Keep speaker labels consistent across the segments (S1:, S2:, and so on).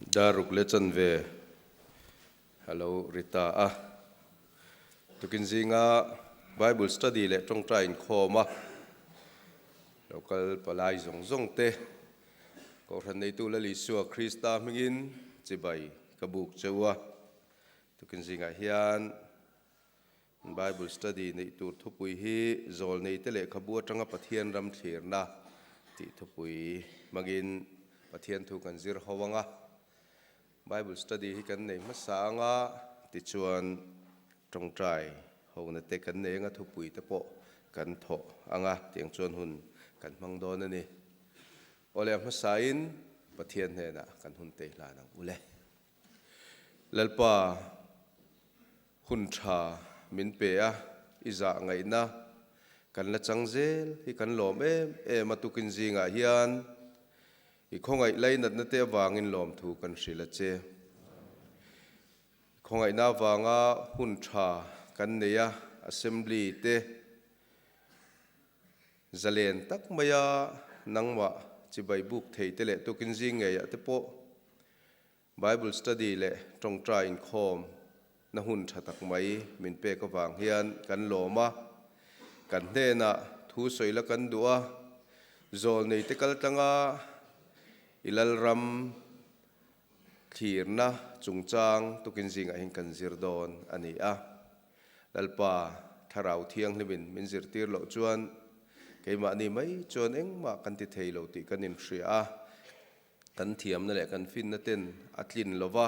S1: Dar ruk leh chanve a lo ri ta a. Tukin zinga Bible study leh tawngtai inkhawm a lo kal palai zawng zawng te Kohhran neitu Lal Isua Krista hmingin chibai ka buk cheu a. Tukin zingah hian Bible study neih tur thupui hi Zawlneite lehkhabu atanga Pathian ram thlirna tih thupui hmangin Pathian thu kan zir ho ang a. Bible study hi kan nei hmasa ang a, tichuan tawngtai hona te kan nei ang a, thupui te pawh kan thawh ang a, tiang chuan hun kan hmang dawn a ni. Awle a hmasain Pathian hnenah kan hun tei hlan ang ule. Lalpa. Hun tha min pe a, i zah ngaihna kan la chang zel hi kan lawm em em a, tukin zingah hian i khawngaih lainatna te avangin lawmthu kan hrilh a che. I khawngaihna avanga hun tha kan nei a, Assembly te zalen tak maia nangmah chibai buk thei te leh tukin zing ngeiah te pawh Bible study leh tawngtai inkhawm na hun tha tak mai min pek avang hian kan lawm a, kan hnenah thu sawi la kan duh a, zawlnei te kal tlanga i Lalram thlirna chungchang tukin zingah hian kan zir dawn a ni a. Lalpa Thlarau Thianghlimin min zirtir loh chuan keimahni mai chuan engmah kan ti thei lo tih kan inhria a. Kan thiamna leh kan finna ten a tlin lo va,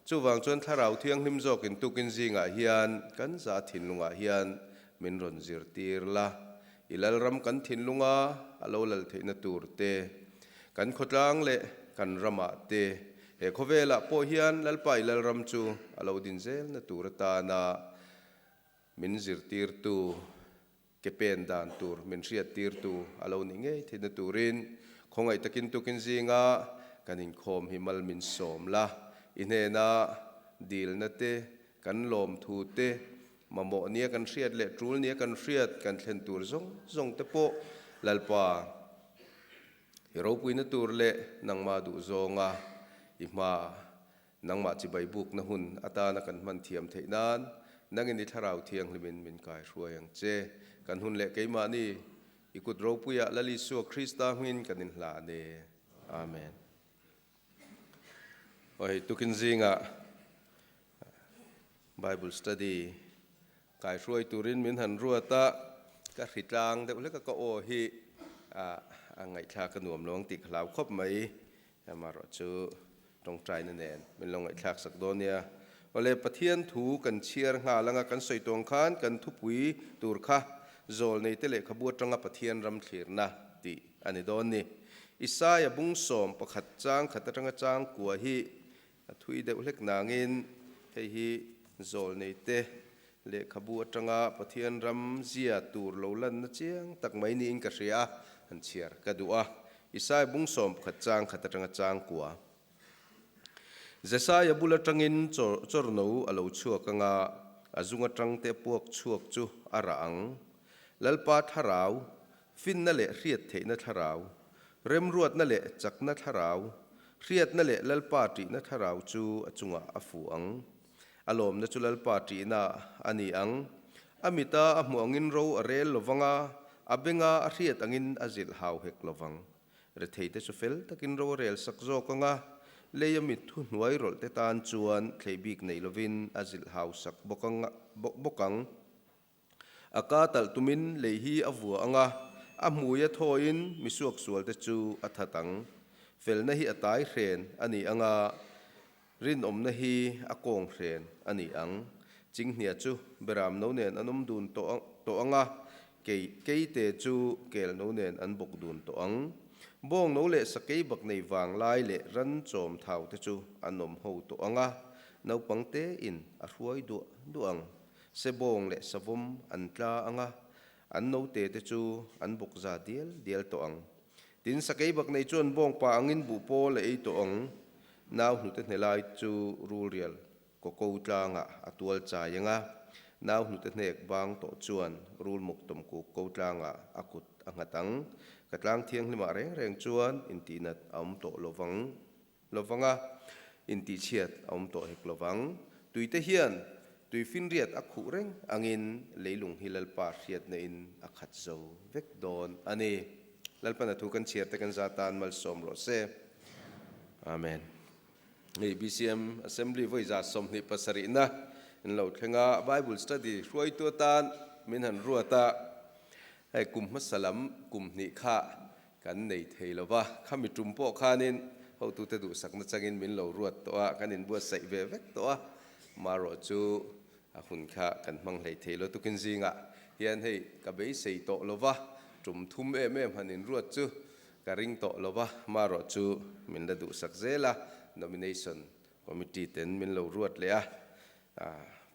S1: chuvang chuan Thlarau Thianghlim zawkin tukin zingah hian kan za thinlungah hian min rawn zirtir la. I Lalram kan thinlunga a lo lal theihna tur te, kan khawtlang leh kan ramah te, he khawvelah pawh hian Lalpa i Lalram chu a lo din zelna tur atana min zirtirtu Ke pen dan tur min hriattirtu a lo nih ngei theihna turin khawngaih takin tukin zinga kan inkhawm hi mal min sawm la. I hnena dilna te, kan lawmthu te, mamawh nia kan hriat leh tul nia kan hriat kan thlen tur zawng zawng te pawh Lalpa i ropuina tur leh nangmah duh zawnga i hma Nangmah chibai bukna hun atana kan hman thiam theih nan nangin i Thlarau Thianghlimin min kaihruai ang che. Kan hun leh keimahni i kut ropuiah Lal Isua Krista hmingin kan inhlan e. Amen. Aw hei tukin zingah Bible study kaihruai turin min han ruat a, ka hritlang deuh hlek a ka aw hi a ngaihthlak a nuam lo ang tih ka hlau khawp mai. Amaherawh chu tawngtaina nen min lo ngaihthlak sak dawn nia. Awle, Pathian thu kan chhiar nghal anga kan sawi tawng khan kan thupui tur kha Zawlneite lehkhabu atanga Pathian ram thlirna tih a ni dawn ni. Isaia bung 11 chang khat atanga chang kua hi a thui deuh hlek nangin hei hi Zawlneite lehkhabu atanga Pathian ram zia tur lo lanna chiang tak mai niin ka hria a, han chhiar ka duh a. Isai bung 11 chang khat atanga chang kua. Jesaia bul atangin chawrno a lo chhuak anga a zung atang te puak chhuak chu a rah ang. Lalpa thlarau, finna leh hriat theihna thlarau, remruatna leh chakna thlarau, hriatna leh Lalpa ṭihna thlarau chu a chungah a fuh ang. A lawmna chu Lalpa ṭihna a ni ang. A mita a hmuh angin ro a rel lo vang a, a benga a hriat angin a zilh hau hek lo vang. Retheite chu fel takin ro a rel sak zawk ang a, lei a mit thu hnuai rawlh te tan chuan thlei bik nei lovin a zilh hau sak bawk ang bawk ang. A ka talh tumin lei hi a vua ang a, a hmui a thawiin mi suaksualte chu a that ang. Felna hi a tai hren a ni ang a, Rinawmna hi a kawng hren a ni ang. Chinghnia chu beram no nen an awm dun tawh ang a, kei keite chu kel no nen an bawk dun tawh ang. Bawng no leh sakei bak nei vang lai leh ran chawm thau te chu an awm ho tawh ang a, naupang tein a hruai duah duah ang. Sebawng leh savawm an tla ang a, an note te chu an bawk za dial dial tawh ang. Tin, sakei bak nei chuan bawngpa angin buh pawl a ei tawh ang. Nau hnute hne lai chu rulrial kawko tlangah a tual chai ang a, nau hnute hnek bang tawh chuan rulmuk tawmkuk ko tlangah a kut a nghat ang. Ka tlang thianghlimah reng reng chuan intihnat a awm tawh lovang lovang a. Intihchhiat a awm tawh hek lovang. Tuite hian tuifinriat a khuh reng angin leilung hi Lalpa hriatna in a khat zo vek dawn a ni. Lalpan a thu kan chhiar te kan za tan malsawm rawh se. Amen. Hei BCM Assembly vawi 27 na in lo thleng a, Bible Study hruaitu atan min han ruat a, hei kum hmasa lam kum hnih kha kan nei thei lo va, khami tum pawh khanin hotute duhsakna changin min lo ruat tawh a, kan inbuatsaih ve vek tawh a, marawh chu a hun kha kan hmang hlei thei lo tukin zingah hian hei ka beisei tawh lo va, tum thum em em han inruat chu Ka ring tawh lo va, marawh chu min la duhsak zel a, Nomination Committee ten min lo ruat leh a,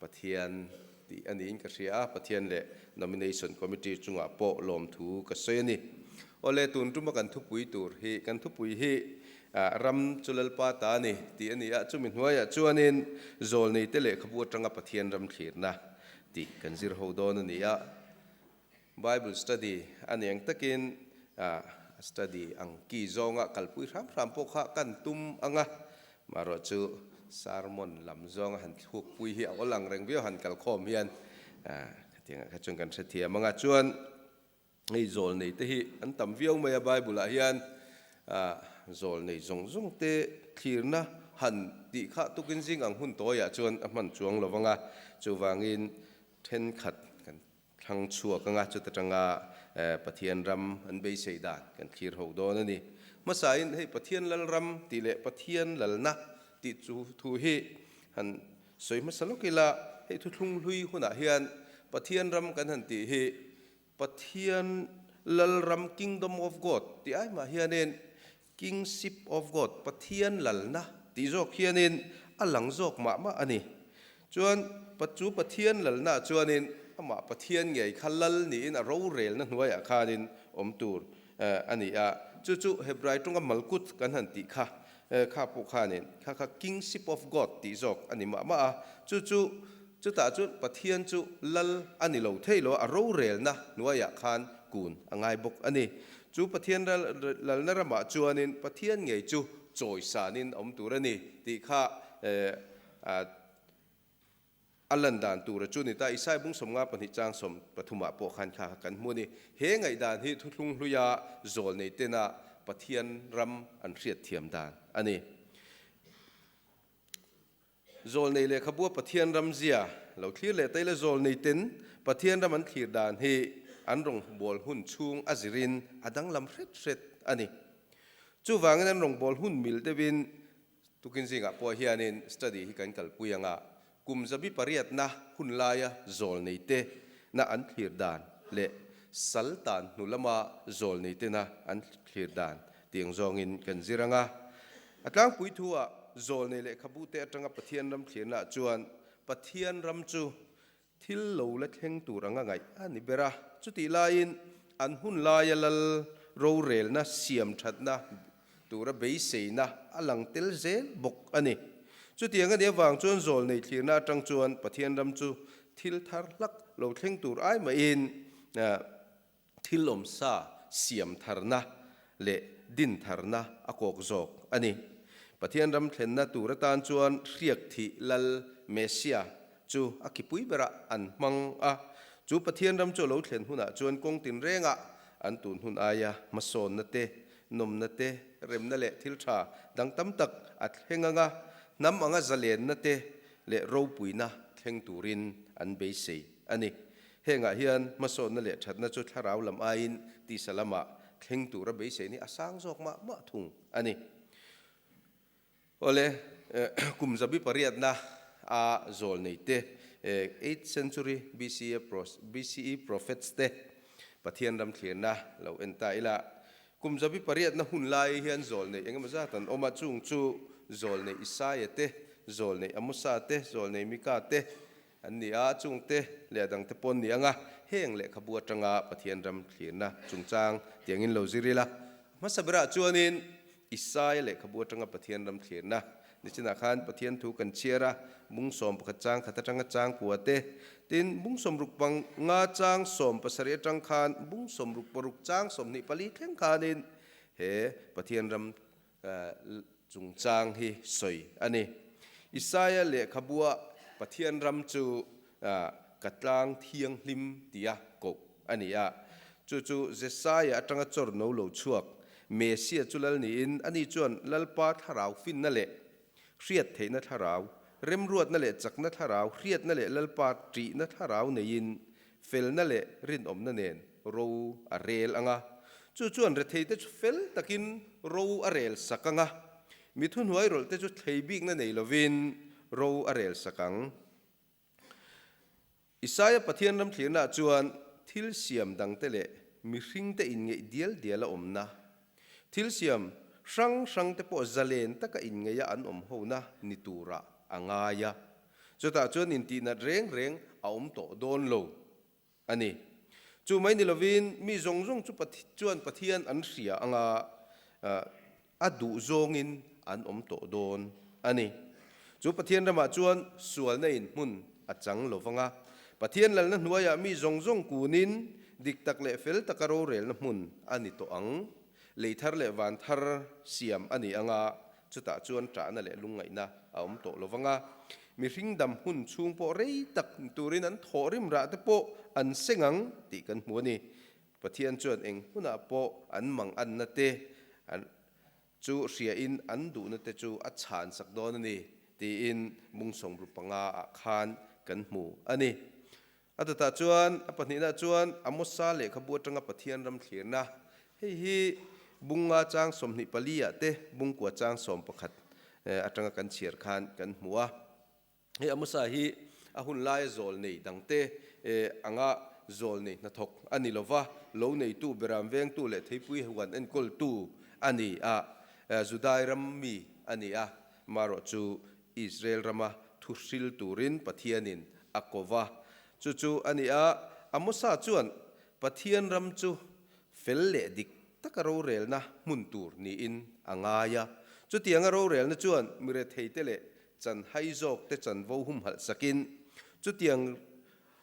S1: Pathian tih a niin ka hria a, Pathian leh Nomination Committee chungah pawh lawmthu ka sawi a ni. Awle, tun tuma kan thupui tur hi, kan thupui hi Ram chu Lalpa ta a ni tih a ni a, chumi hnuaiah chuanin Zawlneite lehkhabu atanga Pathian ram thlirna tih kan zir ho dawn a ni a. Bible study a niang takin study ang ki zawnga kalpui hram hram pawh kha kan tum ang a, marawh chu sermon lam zawnga han thlukpui hi a awl ang reng viau han kalkhawm hian khatiangah kha chuan kan hrethiam ang a, chuan hei zawl nei te hi an tam viau mai a Bible ah hian zawl nei zawng zawng te thlirna han tih kha tukin zing ang hun tawiah chuan a hman chuang lo vang a, chuvangin thenkhat kan Thlang chhuak anga chuta tanga Pathian ram an beisei dan kan thlir ho dawn a ni. Hmasain hei Pathian lal ram tih leh Pathian lalna tih chu thu hi han sawi hmasa lawk ila, hei thuthlung hlui hunah hian Pathian ram kan han tih hi Pathian lal ram Kingdom of God tih ai mah hianin Kingship of God, Pathian lalna tih zawk hianin a lang zawk mah mah a ni. Chuan chu Pathian lalnaah chuanin amah Pathian ngei kha lal niin a rorelna hnuaiah khanin awm tur a ni a. Chu chu Hebrai tawnga Malkuth kan han tih kha, kha pawh khanin kha kha Kingship of God tih zawk a ni mah mah a. Chu chu chutah chuan Pathian chu lal a ni lo thei lo a, a rorelna hnuaiah khan kun a ngai bawk a ni. Chu Pathian lalna ramah chuanin Pathian ngei chu chawisanin a awm tur a ni tih kha a lan dan tura chu ni ta. Isai bung 52 chang 13ah pawh khan kha kan hmu a ni. He ngaihdan hi thuthlung hluia zawl nei tena Pathian ram an hriatthiam dan a ni. Zawlnei lehkhabua Pathian ram zia lo thlir leh taila zawlnei ten Pathian ram an thlir dan hi an rawngbâwl hun chhung a zirin a danglam hret hret a ni. Chuvangin an rawngbâwl hun mil deuhin tukin zingah pawh hianin study hi kan kalpui ang a, kum zabi pariatna hun laia zawlnei te na an thlir dan leh sal tan hnu lama zawlnei te na an thlir dan tiang zawngin kan zir ang a. A tlangpui thu-ah zawlnei lehkhabu te atanga Pathian ram thlirnaah chuan Pathian ram chu thil lo la thleng tur anga ngaih a ni ber a. Chutih laiin an hun laia lal rorelna siam thatna tura beiseina a lang tel zel bawk a ni. Chutiang a nih avang chuan zawlnei thlirna atang chuan Pathian ram chu thil thar hlak lo thleng tur ai mahin Thil awmsa siam tharna leh din tharna a kawk zawk a ni. Pathian ram thlenna tur atan chuan hriak thih lal Messia chu a kipui berah an hmang a. Chu Pathian ram chu a lo thlen hunah chuan kawng tinrengah an tun hun aia hmasawnna te, nawmna te, remna leh thil tha dang tam tak a thleng anga hnam anga zalenna te leh ropuina thleng turin an beisei a ni. Hengah hian hmasawnna leh thatna chu thlarau lam aiin tisa lamah thleng tura beisei ni a sang zawk mah mah thung a ni. Awle, kum zabi pariatna a zawl nei te, eighth century BCE BCE prophets te Pathian ram thlirna lo en ta ila, kum zabi pariatna hun lai hian zawl nei engemaw zat an awm a, chung chu zawl nei Isaia te, zawl nei Amosa te, zawl nei Mika te, An ni a, chungte leh a dangte pawh an ni ang a, heng lehkhabu atanga Pathian ram thlirna chungchang tiangin lo zir ila. Hmasa berah chuanin Isaia lehkhabu atanga Pathian ram thlirna nichinah khan Pathian thu kan chhiar a, bung 11 chang khat atanga chang kua te, tin bung 65 chang 17 atang khan bung 66 chang 24 thleng khanin he Pathian ram. chungchang hi sawi a ni. Isaia lehkhabua Pathian ram chu ka tlang thianghlim tia koh a ni a. Chu chu Jesaia atanga chawr no lo chhuak Mesia chu lal niin ani chuan Lalpa thlarau finna leh hriat theihna thlarau, remruatna leh chakna thlarau, hriatna leh Lalpa ṭihna thlarau neiin felna leh rinawmna nen ro a rel ang a. Chu chuan retheite chu fel takin ro a rel sak ang a, mi thuhnuai rawlhte chu thlei bikna nei lovin ro a rel sak ang. Isaia Pathian ramthlirnaah chuan thil siam dangte leh mihringte inngeih dial dial a awmna, thil siam hrang hrangte pawh zalen taka inngeih a an awm hona ni turah a ngai a. Chutah chuan intihnat reng reng a awm tawh dawn lo a ni. Chu mai ni lovin mi zawng zawng chu chuan Pathian an hria anga a duh zawngin an awm tawh dawn a ni. Chu Pathian ramah chuan sualna in hmun a chang lo vang a, Pathian lalna hnuaiah mi zawng zawng kunin dik tak leh fel taka rorelna hmun a ni tawh ang. Lei thar leh van thar siam a ni ang a, chutah chuan ṭahna leh lungngaihna a awm tawh lo vang a. Mihring dam hun chhung pawh rei tak ni turin an thawhrim rah te pawh an seng ang tih kan hmu a ni. Pathian chuan eng hunah pawh an mang anna te an chu hriain an duhna te chu a chhan sak dawn a ni tiin bung sawmru panga ah khan kan hmu a ni. A dawtah chuan a pahnihna chuan Amosa lehkhabu atanga Pathian ram thlirna, hei hi bunga chang 24 ah te bungkua chang 11 atanga kan chhiar khan kan hmu a. Hei Amosa hi a hun laia zawl nei dangte anga zawl nei hnathawk a ni lova, lo neitu, beram vengtu leh theipui huan enkawltu a ni a, Judai ram mi a ni a, marawh chu Israel rama thu hril turin Pathianin a ko va. Chu chu a ni a, Amosa chuan Pathian ram chu fel leh dik taka rorelna hmun tur niin a ngai a. Chutianga rorelna chuan miretheite leh Chanhai zawkte chanvo humhalh sakin, chutiang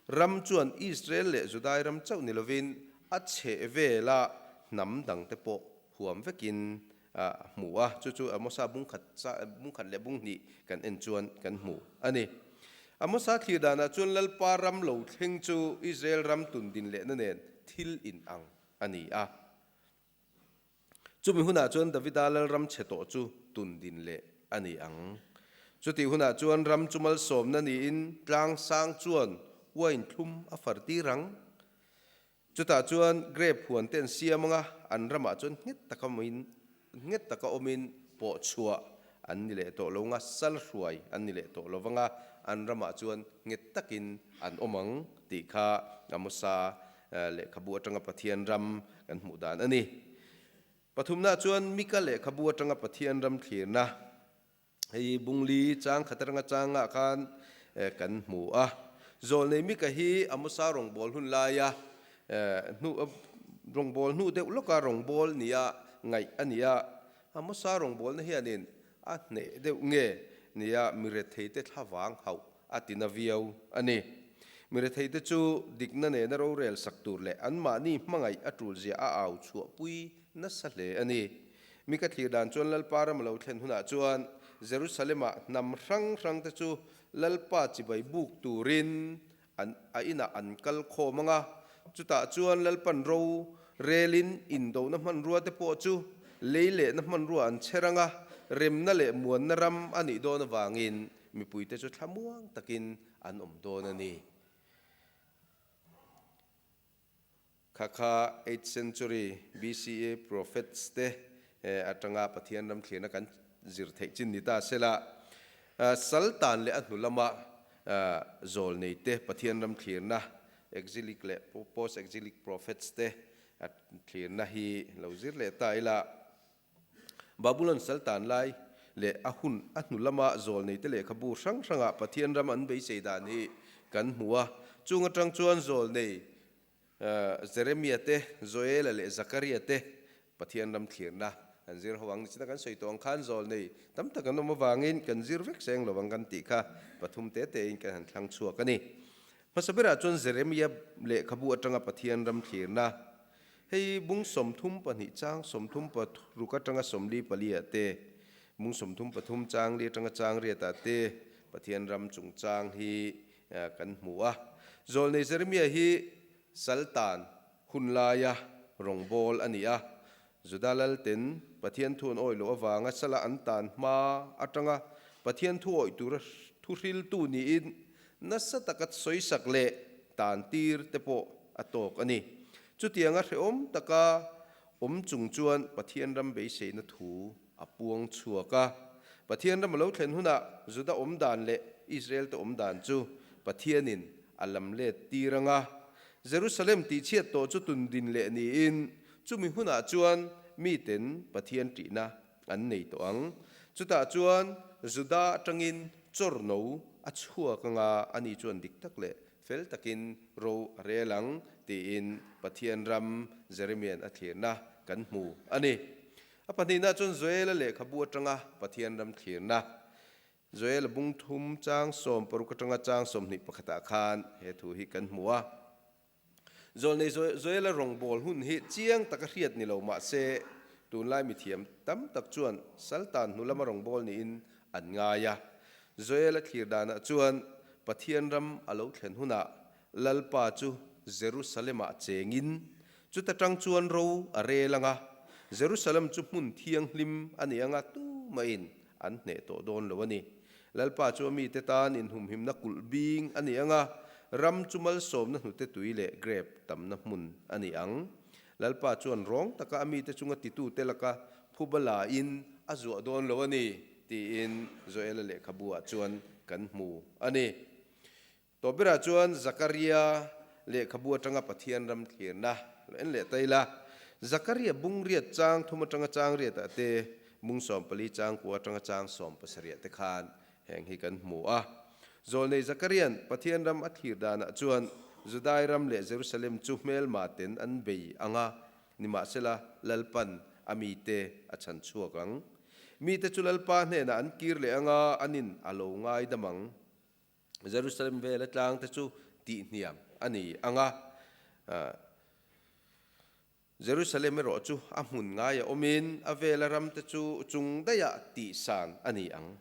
S1: ram chuan Israel leh Judai ram chauh ni lovin a chheh vela hnam dangte pawh huam vekin a hmu a, chu chu Amosa bungkhat bungkhat leh bunghnih kan en chuan kan hmu a ni. Amosa thlir danah chuan Lalpa ram lo thleng chu Israel ram tundin lehna nen thil inang a ni a. Chumi hunah chuan Davida lalram chhe tawh chu tun din leh a ni ang. Chutih hunah chuan ram chu malsawmna niin tlang sang chuan uain thlum a far tir ang. Chutah chuan grape huan te an siam ang a, an ramah chuan nghet taka awmin nghet taka awmin pawh chhuah an ni leh tawh lo ang a, sal hruai an ni leh tawh lo vang a, an ramah chuan nghet takin an awm ang tih kha Amosa lehkhabu atanga Pathian ram kan hmuh dan a ni. Pathumna chuan Mika lehkhabu atanga Pathian ram thlirna, hei Bungli chang khat atanga changah khan kan hmu a. Zawlnei Mika hi Amosa rawngbâwl hun laia hnu rawngbâwl hnu deuh lawka rawngbâwl nia ngaih a ni a. Amosa rawngbâwlna hianin a hneh deuh nge nia miretheite thlavang hauh a ti na viau a ni. Miretheite chu dikna nena rorel sak tur leh anmahni hmangaih a tulzia a au chhuahpui nasa hle a ni. Mi ka thlir dan chuan Lalpa ram a lo thlen hunah chuan Jerusalem-ah hnam hrang hrangte chu Lalpa chibai buk turin an a inah an kal khawm ang a, chutah chuan Lalpan ro relin indona hmanrua te pawh chu lei lehna hmanrua an chher ang a, remna leh muanna ram a nih dawn avangin mipuite chu thlamuang takin an awm dawn a ni. Kha kha eighth century BCE prophets te atanga Pathian ram thlirna kan zir theih chin ni ta sela, sal tan leh a hnu lama zawl nei te Pathian ram thlirna exilic leh post exilic prophets te thlirna hi lo zir leh ta ila. Babulon sal tan lai leh a hun a hnu lama zawl neite lehkhabu hrang hrangah Pathian ram an beisei dan hi kan hmu a. Chung atang chuan zawl nei Jeremia te, Joela leh Zakaria te Pathian ram thlirna an zir ho ang. Nichina kan sawi tawh ang khan zawl nei tam tak an awm avangin kan zir vek seng lo ang kan tih kha pathum te tein kan han thlang chhuak a ni. Hmasa berah chuan Jeremia lehkhabu atanga Pathian ram thlirna Hei bung 32 chang 36 atanga 44 ah te. Bung 33 chang li atanga chang riatah te Pathian ram chungchang hi kan hmu a. Zawlnei Jeremia hi Saltan hun laia rawngbâwl a ni a. Juda lalten Pathian thu an awih loh avanga sala an tan hma atanga Pathian thu awih tura thu hriltu niin nasa taka sawisak leh tan tir te pawh a tawk a ni. Chutianga hrehawm taka awm chung chuan Pathian ram beiseina thu a puang chhuak a. Pathian ram a lo thlen hunah Juda awm dan leh Israel te awm dan chu Pathianin a lam let tir ang a. Jerusalem tihchhiat tawh chu tun din leh niin chumi hunah chuan miten Pathian ṭihna an nei tawh ang. Chutah chuan Juda atangin chawrno a chhuak ang a, ani chuan dik tak leh fel takin ro a rel ang tiin Pathian ram Jeremia'n a thlirna kan hmu a ni. A pahnihna chuan Joela lehkhabu atanga Pathian ram thlirna, Joela bung thum chang 16 atanga chang 21 ah khan he thu hi kan hmu a. Zawlnei Joela rawngbâwl hun hi chiang taka hriat ni lo mah se, tunlai mithiam tam tak chuan Saltan hnu lama rawngbâwl niin an ngai a. Joela thlir danah chuan Pathian ram a lo thlen hunah Lalpa chu Jerusalem-ah chengin Chuta tang chuan ro a rel ang a, Jerusalem chu hmun thianghlim a ni ang a, tumahin an hneh tawh dawn lo a ni. Lalpa chu a mite tan inhumhimna kulh bing a ni ang a, ram chu malsawmna hnute tui leh grep tamna hmun a ni ang. Lalpa chuan rawng taka a mite chunga titute laka phuba lain a zuah dawn lo a ni, tiin Joela lehkhabu-ah chuan kan hmu a ni. Tawhberah chuan Zakaria lehkhabu atanga Pathian ram thlirna lo en leh ta ila. Zakaria bung riat chang thum atanga chang riatah te, bung 14 chang kua atanga chang 17 te khan heng hi kan hmu a. Zawlnei Zakaria'n Pathian ram a thlir danah chuan Judai ram leh Jerusalem chu hmelma ten an bei ang a, nimahsela Lalpan a mite a chhan chhuak ang. Mite chu Lalpa hnenah an kir leh ang a, anin a lo ngaidam ang. Jerusalem vela tlang te chu tihhniam a ni ang a, Jerusalem erawh chu a hmun ngaia awmin a vela ram te chu chung daihah tihsan a ni ang.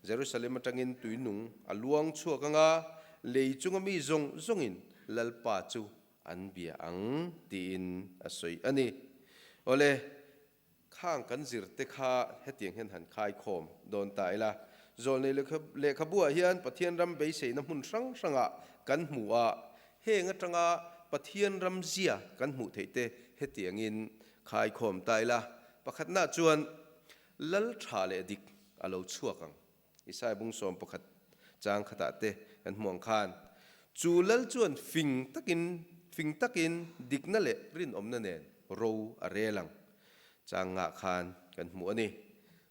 S1: Jerusalem atangin tuinung a luang chhuak ang a, lei chunga mi zawng zawngin Lalpa chu an bia ang tiin a sawi a ni. Awle, Khang kan zir te kha hetiang hian han khaikhawm dawn ta ila. Zawlnei lehkhabuah hian Pathian ram beiseina hmun hrang hrangah kan hmu a, heng atanga Pathian ram zia kan hmuh theih te hetiangin khaikhawm ta ila. Pakhatnaah chuan Lal tha leh dik a lo chhuak ang. Isaiah bung 11 chang khatah te kan hmu ang khan, chu lal chuan fing takin fing takin dikna leh rinawmna nen ro a rel ang chang ngah khan kan hmu a ni.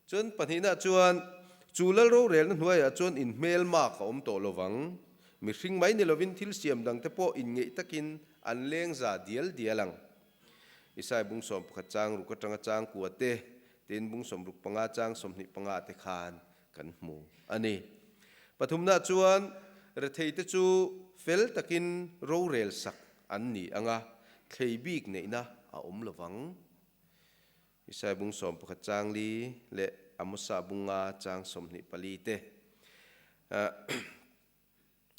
S1: Chuan pahnihna chuan chu lal rorelna hnuaiah chuan inhmelmak a awm tawh lovang. Mihring mai ni lovin thil siam dangte pawh inngeih takin an leng za dial dial ang. Isaiah bung 11 chang ruk atanga chang kua te, tin bung 65 chang 25 te khan kan hmu a ni. Pathumna chuan retheite chu fel takin rorel sak an ni ang a, thlei bik neihna a awm lovang. Isaiah bung 11 chang li leh Amosa bunga chang 24 te.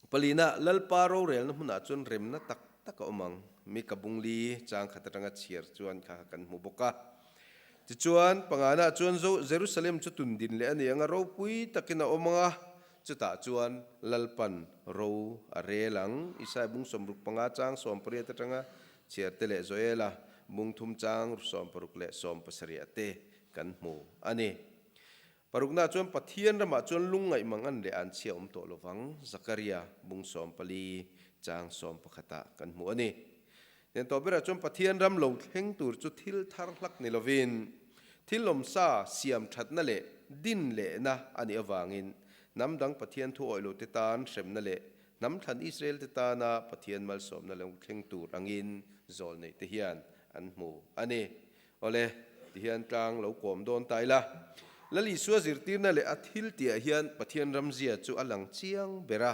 S1: Palina, Lalpa rorelna hmunah chuan remna tak tak a awm ang. Mika bung li chang khat atanga chhiar chuan kha kan hmu bawk a. Tichuan, pangana chuan Jerusalem chu tundin leh a ni ang a, ropui takin a awm ang a, chutah chuan Lalpan ro a rel ang. Isaiah bung 65 chang 18 atanga chhiar te leh Joela bung thum chang 60 leh 70 te kan hmu a ni. Parukna chuan Pathian ramah chuan lungngaih mang an leh an chhia awm tawh lovang, Zakaria bung 14 chang 11 ah kan hmu a ni. Nen tawh berah chuan Pathian ram lo thleng tur chu thil thar hlak ni lovin, thil awmsa siam thatna leh din lehna a nih avangin hnam dang Pathian thu awih lote tan hremna leh hnam thlan Israel te tana Pathian malsawmna lo thleng tur angin zawl neih te hian an hmu a ni. Awle, tihian tlang lo kawm dawn ta ila. Lal Isua zirtirna leh a thil tihah hian Pathian ramzia chu a lang chiang ber a.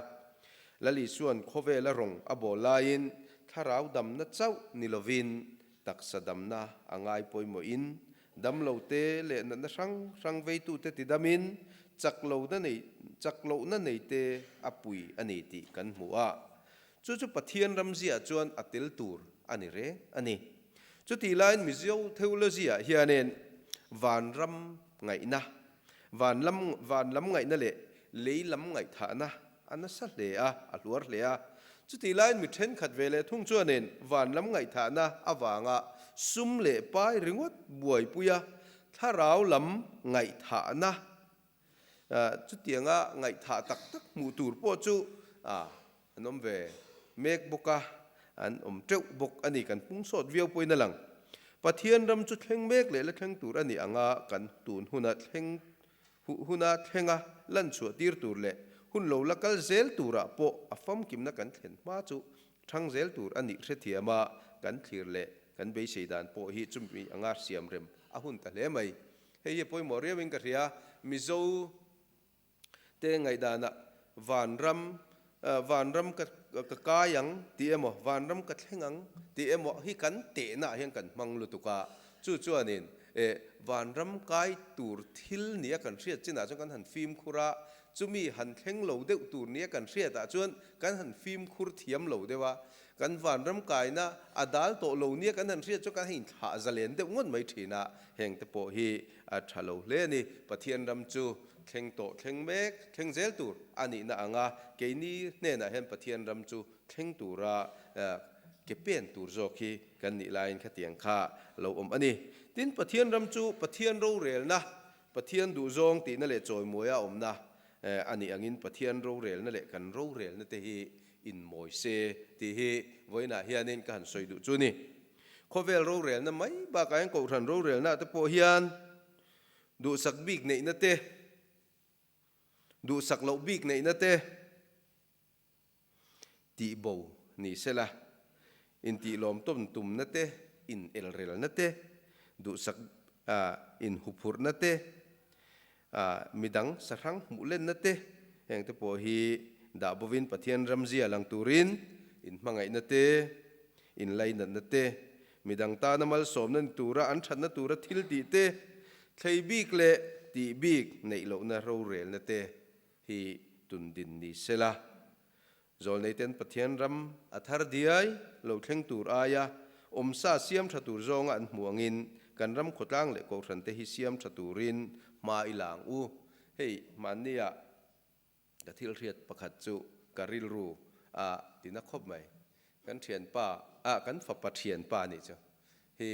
S1: Lal Isua'n khawvela rawng a bawl laiin thlarau damna chauh ni lovin taksa damna a ngai pawimawhin Damlote leh natna hrang hrang veitute tidamin chak lohna nei chak lohna neite a pui a ni tih kan hmu a. Chu chu Pathian ramziah chuan a tel tur a ni reng a ni. Chutih laiin Mizo theology-ah hianin vanram ngaihna, van lam van lam ngaihna leh lei lam ngaihthahna a nasa hle a, a hluar hle a. Chutih laiin mi thenkhat ve leh thung chuanin van lam ngaihthahna avanga sum leh pai ringawt buaipuia thlarau lam ngaihthahna Chutianga ngaihthah tak tak hmuh tur pawh chu an awm ve mek bawk a, an awm teuh bawk a ni. Kan pung sawt viau pawhin a lang. Pathian ram chu thleng mek leh la thleng tur a nih anga kan tun huna thleng huna thlenga lan chhuah tir tur leh hun lo la kal zel turah pawh a famkimna kan thlen hma chu thang zel tur a nih hrethiam a, kan thlir leh kan beisei dan pawh hi chumi anga siamrem a hun ta hle mai. Hei hi a pawimawh riauin ka hria. Mizo te ngaihdanah vanram, vanram ka ka kai ang tih emaw, vanram ka thleng ang tih emaw hi kan tehnaah hian kan hmang lutuk a. Chu chuanin eh vanram kai tur thil nia kan hriat chinah chuan kan han fimkhur a, chumi han thleng lo deuh tur nia kan hriatah chuan kan han fimkhur thiam lo deuh a. Kan vanram kaina a dal tawh lo nia kan han hriat chu kan han inthlah zalen deuh ngawt mai thin a, heng te pawh hi a tha lo hle a ni. Pathian ram chu thleng tawh thleng mek, thleng zel tur a nihna ang a, keini hnenah hian Pathian ram chu thleng tura ke pen tur zawk hi kan nih laiin khatiang kha lo awm a ni. Tin, Pathian ram chu Pathian rorelna, Pathian duhzawng tihna leh chawimuaia awmna a nih angin Pathian rorelna leh kan rorelna te hi inmawi se tih hi vawiinah hianin ka han sawi duh chu ni. Khawvel rorelna mai bakah hian Kohhran rorelna te pawh hian duhsak bik neihna te, duhsak loh bik neihna te tih bo ni sela, intih lawmtawn tumna te, inelrelna te, duhsak inhuphurhna te, Midang sahrang hmuh lenna te, heng te pawh hi dah bovin Pathian ramzia lang turin inhmangaihna te, inlainatna te, midang tana malsawmna ni tura an thatna tura thil tih te, thlei bik leh tih bik neih lohna rorelna te hi tundin ni sela. Zawlneiten Pathian ram a thar diai lo thleng tur aia awmsa siam tha tur zawnga an hmuh angin kan ram khawtlang leh kohhran te hi siam tha turin hma i la ang u. Hei hmannia ka thil hriat pakhat chu ka rilru a tina khawp mai. Kan thianpa ah kan fapa thianpa nih chu hi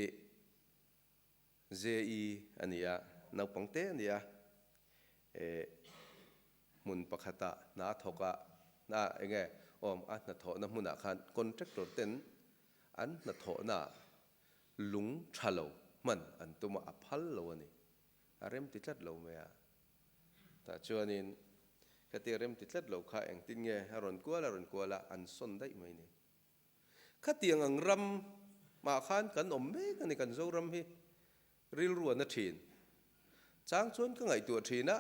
S1: JE a ni a, naupang te a ni a, eh hmun pakhata hna thawk a, hna eng nge awm a hnathawhna hmunah khan contractor ten an hnathawhna lung tha lo hman an tum a, a phal lo a ni, a rem ti tlat lo mai a. Tah chuanin khatia rem ti tlat lo kha engtin nge a rawn kual a rawn kual a, an sawn daih mai ni. Khatiang ang ram mah khan kan awm mek a ni, kan Zoram hi rilru a na thin. Chang chuan ka ngaihtuah thin a,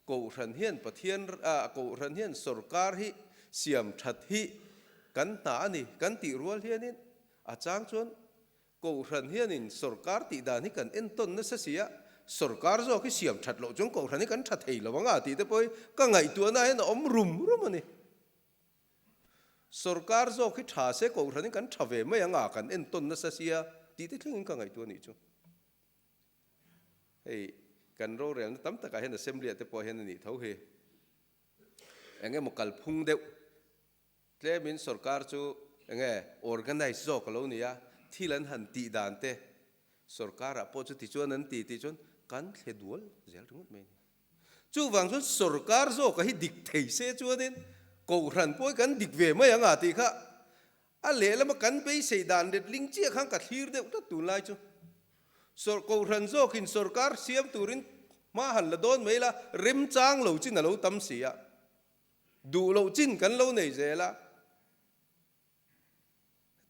S1: Kohhran hian Pathian ah Kohhran hian sorkar hi siam that hi kan hna a ni kan tih rual hianin a chang chuan Kohhran hianin sorkar tih dan hi kan entawn nasa si a, sorkar zawk hi siam that loh chuan Kohhran hi kan tha thei lo ang a tih te pawh hi ka ngaihtuahna hian a awm rum rum a ni. Sorkar zawk hi tha se Kohhran in kan tha ve mai ang a, kan entawn nasa sia tih te thlengin ka ngaihtuah anih chu. Hei kan rorelna tam takah hian Assembly ah te pawh hian a nih tho hi. Eng emaw kalphung deuh tlemin sorkar chu eng nge organize zawk a lo ni a, thil an han tih dan te sorkarah pawh chu tichuan an ti tih chuan kan thle dual zel ringawt mai a ni. Chuvang chuan sorkar zawka hi dik thei se chuanin Kohhran pawh hi kan dik ve mai ang a tih kha a lehlama kan beisei dan letling chiah khan ka thlir deuh tlat tunlai chu. Kohhran zawkin sorkar siam turin hma han la dawn mai la, remchang lo chin a lo tam si a, duh loh chin kan lo nei zel a.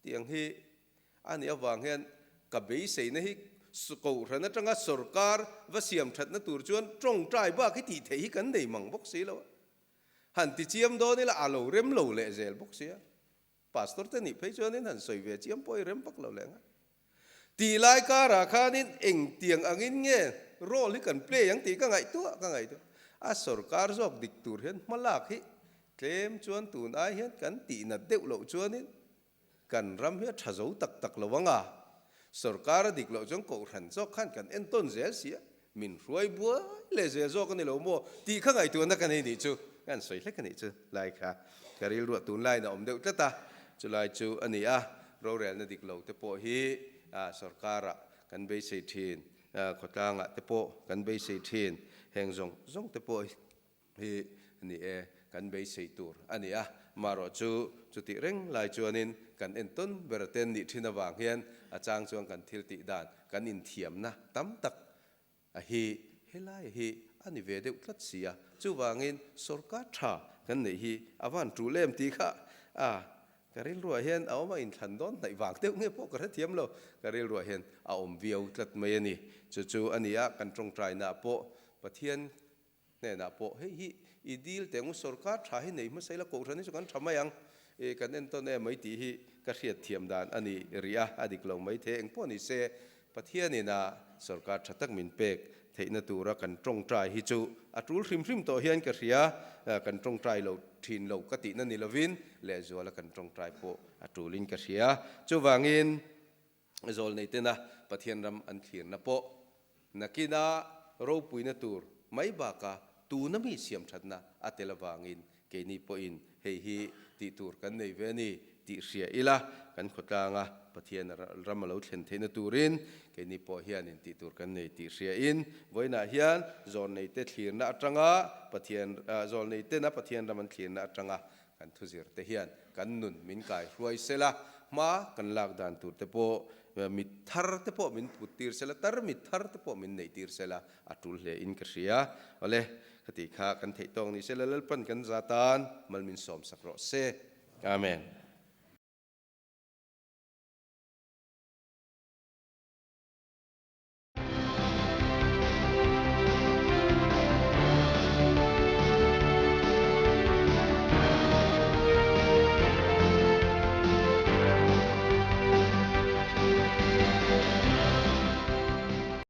S1: Hetiang hi a nih avang hian ka beiseina hi Kohhran atanga sorkar va siam thatna tur chuan tawngtai bak hi tih theih hi kan nei mang bawk si lo a. Han ti chiam dawn ila a lo rem lo leh zel bawk si a. Pastor te nih phei chuanin han sawi ve chiam pawh i rem vak lo leh ang a. Tih lai karah khanin engtiang angin nge role hi kan play ang tih ka ngaihtuah ka ngaihtuah. A sorkar zawk dik tur hian hma lak hi tlem chuan tun ai hian kan tihnat deuh loh chuanin kan ram hi a tha zo tak tak lo ang a, sorkar a dik loh chuan kohhran zawk khan kan entawn zel si a, min hruai buai leh zel zawk a ni lo maw tih kha ngaihtuahna ka nei nih chu kan sawi hlek a nih chu lai kha ka rilruah tunlaiin a awm deuh tlat a, chulai chu a ni a, rorelna dik lo te pawh hi sorkarah kan beisei thin, khawtlangah te pawh kan beisei thin, heng zawng zawng te pawh hi ni e, kan beisei tur a ni a, marawh chu chutih reng lai chuanin kan entawn ber ten nih thin avang hian a chang chuan kan thil tih dan kan inthiamna tam tak a hi helai hi a ni ve deuh tlat si a, chuvangin sorkar tha kan neih hi a van tul em tih kha a ka rilruah hian a awm a, inthlan dawn hnaih vang deuh nge pawh ka hrethiam lo, ka rilruah hian a awm viau tlat mai a ni. Chu chu a ni a, kan tawngtainaah pawh Pathian Hnenah pawh hei hi i dil teh ngu sorkar tha hi nei hmasa ila kohhran hi chu kan tha mai ang e kan entawn em mai tih hi ka hriatthiam dan a ni rih a, a dik lo mai thei engpawh ni se Pathianin a sorkar tha tak min pek theihna tura kan tawngtai hi chu a tul hrim hrim tawh hian ka hria, kan tawngtai lo thin lo ka tihna ni lovin lehzuala kan tawngtai pawh a tulin ka hria. Chuvangin. Zawlnei tena Pathian ram an thlirna pawh nakina ropuina tur mai baka tuna mi siamthatna a tel avangin keini pawhin hei hi tih tur kan nei ve a ni tih hria ila, kan khawtlanga Pathian ram a lo thlen theihna turin keini pawh hianin tih tur kan nei tih hriain vawiinah hian zawlneite thlirna atanga Pathian zawlnei tena Pathian ram an thlirna atanga Kan thuzir te hian kan nun min kai hruai sela, hma kan lak dan tur te pawh mit thar te pawh min put tir sela, tar mit thar te pawh min neih tir sela a tul hle in ka hria. Awle, khati kha kan theih tawk ni sela Lalpan kan za tan mal min sawm sak rawh se. Amen.